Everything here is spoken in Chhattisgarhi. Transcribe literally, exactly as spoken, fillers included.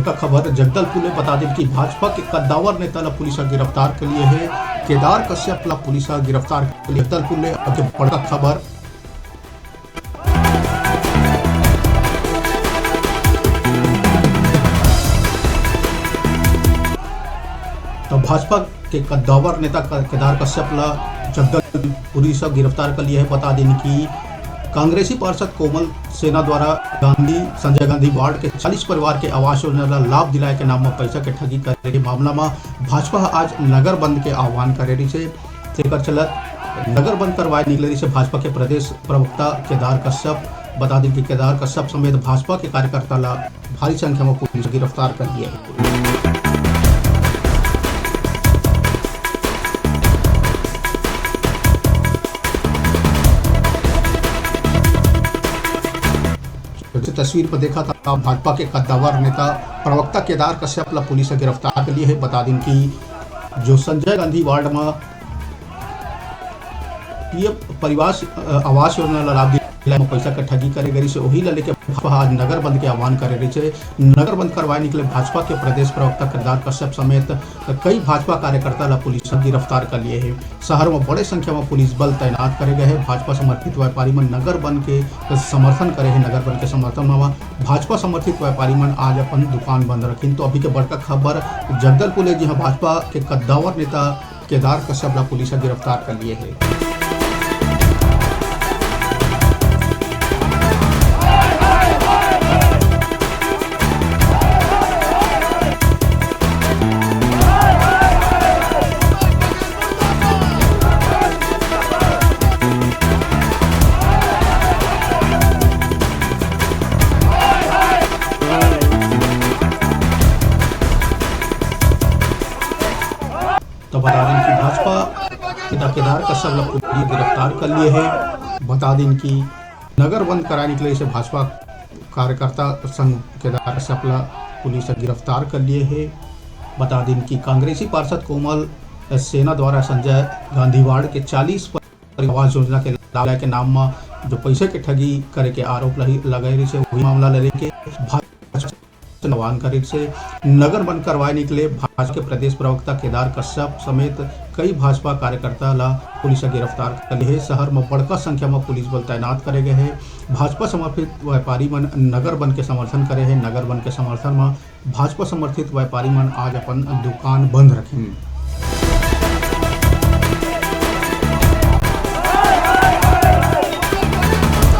बड़का खबर जगदलपुर ले। बता देन कि भाजपा के कद्दावर नेता ला पुलिस ह गिरफ्तार कर लिए हे। केदार कश्यप ला पुलिस ह गिरफ्तार कर लिए जगदलपुर ले। अब के बड़का खबर। तो भाजपा के कद्दावर नेता क-, केदार कश्यप ला जगदलपुर पुलिस ह गिरफ्तार कर लिए हे। बता देन कि कांग्रेसी पार्षद कोमल सेना द्वारा गांधी, संजय गांधी वार्ड के चालीस परिवार के आवास योजना ला लाभ दिलाए के नाम म पैसा के ठगी करे के मामला म भाजपा ह आज नगर बंद के आह्वान करे रिहिसे। तेकर चलत नगर बंद करवाए निकले रिहिसे भाजपा के प्रदेश प्रवक्ता केदार कश्यप। बता दें कि केदार कश्यप समेत भाजपा के कार्यकर्ता ला भारी संख्या में पुलिस गिरफ्तार कर लिए। जैसे तस्वीर पर देखा था, भाजपा के कद्दावर नेता प्रवक्ता केदार कश्यप ला पुलिस ह गिरफ्तार कर लिए हे। बता दें कि जो संजय गांधी वार्ड में पीएम परिवार, अ, आवास योजना ला लाभ दिलाए म पैसा के ठगी करे गई से, वही ला लेके भाजपा आज नगर बंद के आह्वान करे रही है। नगर बंद करवाए निकले भाजपा के प्रदेश प्रवक्ता केदार कश्यप समेत कई भाजपा कार्यकर्ता ला पुलिस ह गिरफ्तार कर लिए हे। शहर में बड़े संख्या में पुलिस बल तैनात करे गए हे। भाजपा समर्थित व्यापारी मन नगर बंद के समर्थन करे हे। नगर बंद के समर्थन में भाजपा समर्थित व्यापारी मन आज अपन दुकान बंद रखिन। तो अभी के बड़का खबर जगदलपुर ले, जिहां भाजपा के कद्दावर नेता केदार कश्यप ला पुलिस ह गिरफ्तार कर लिए हे। तो बता दें कि भाजपा नेता केदार कश्यप ला पुलिस गिरफ्तार कर लिए हे। बता दें कि नगर बंद कराए निकले से भाजपा कार्यकर्ता संघ केदार कश्यप ला पुलिस ह गिरफ्तार कर लिए हे। बता दें कि कांग्रेसी पार्षद कोमल सेना द्वारा संजय गांधी वार्ड के चालीस पर आवास योजना के लाभ के नाम म जो पैसे के ठगी करे के आरोप लही-, लगाए रही से, वही मामला ले लेके भाजपा आह्वान करे से नगर बंद करवाए निकले भाजपा के प्रदेश प्रवक्ता केदार कश्यप समेत कई भाजपा कार्यकर्ता ला पुलिस ह गिरफ्तार कर लिए हे। शहर म बड़का संख्या म पुलिस बल तैनात करे गए हे। भाजपा समर्थित व्यापारी मन नगर बंद के समर्थन करे हे। नगर बंद के समर्थन म भाजपा समर्थित व्यापारी मन आज अपन दुकान बंद रखिन।